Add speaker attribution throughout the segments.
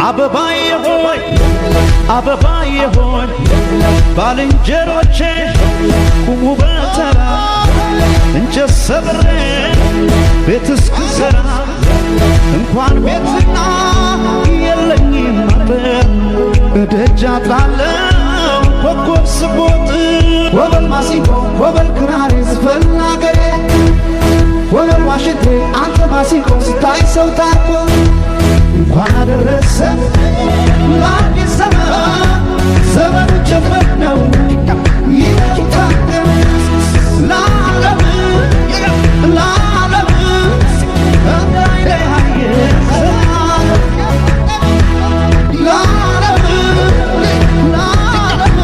Speaker 1: አበባዬ ሆይ፣ አበባዬ ሆይ፣ ባልንጀሮቼ ቁሙ በተራ፣ እንጨት ሰብሬ ቤት እስክሰራ፣ እንኳን ቤትና የለኝም አጥር፣ እደጅ አጥራለሁ ኮከብ ስቦጥ።
Speaker 2: ወበል ማሲንቆ ወበል ክራሬ ዝፈን አገሬ፣ ወበል ዋሽንቴ አንተ ማሲንቆ ስታይ ሰው ታርኮ። እንኳን አደረሰ ለአዲስ ዘመን፣ ዘመኑ ጀመር ነው ይታደም ለዓለም ለዓለም እንዳይለያየ ለዓለም ለዓለም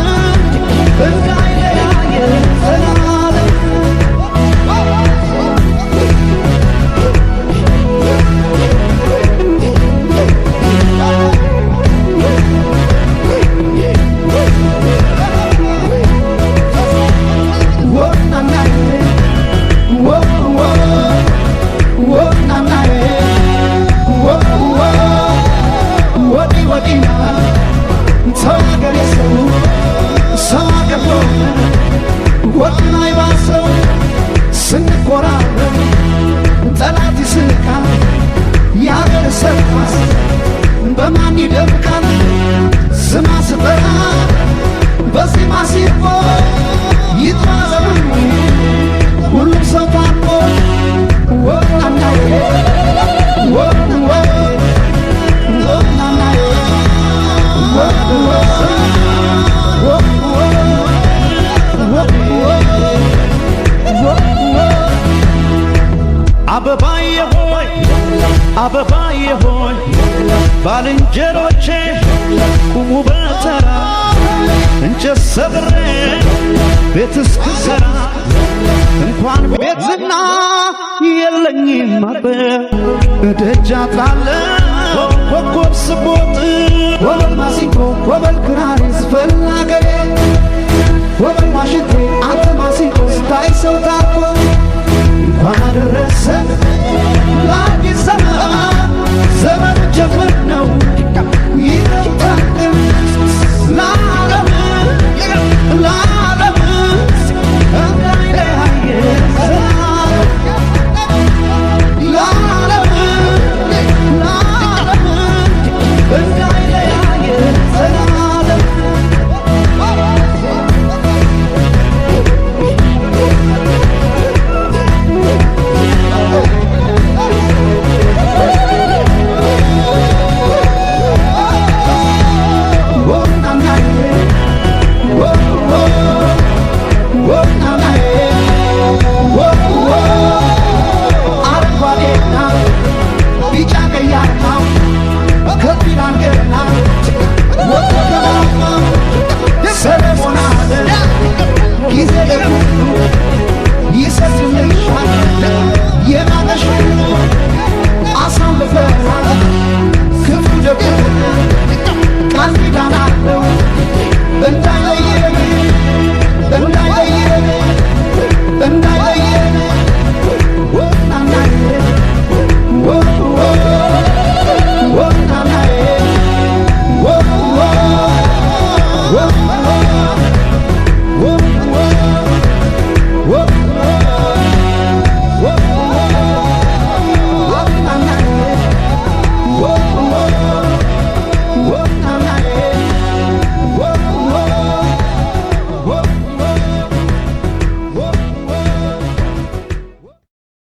Speaker 2: እንዳይለያየ ዘላለም። ስንኮራረም ጠላት ይስቃል፣ የአገር ሰርኳስ በማን ይደምቃል? ስማ ስጠራ በዚህ ማሲንቆ ይጥራ ዘመኑ ሁሉም ሰው ታርቆ። ወናናዬ ወ ወናናዬ ወ ወ ወ።
Speaker 1: አበባዬ ሆይ፣ አበባዬ ሆይ፣ ባልንጀሮቼ ቁሙ በተራ፣ እንጨት ሰብሬ ቤት እስክሰራ፣ እንኳን ቤትና የለኝም አጥር፣ እደጅ አጥራለሁ ኮከብ ስቦጥ።
Speaker 2: ወበል ማሲንቆ ወበል ክራሬ ዝፈን አገሬ፣ ወበል ዋሽንቴ አንተ ማሲንቆ ስታይ ሰው ታርቆ።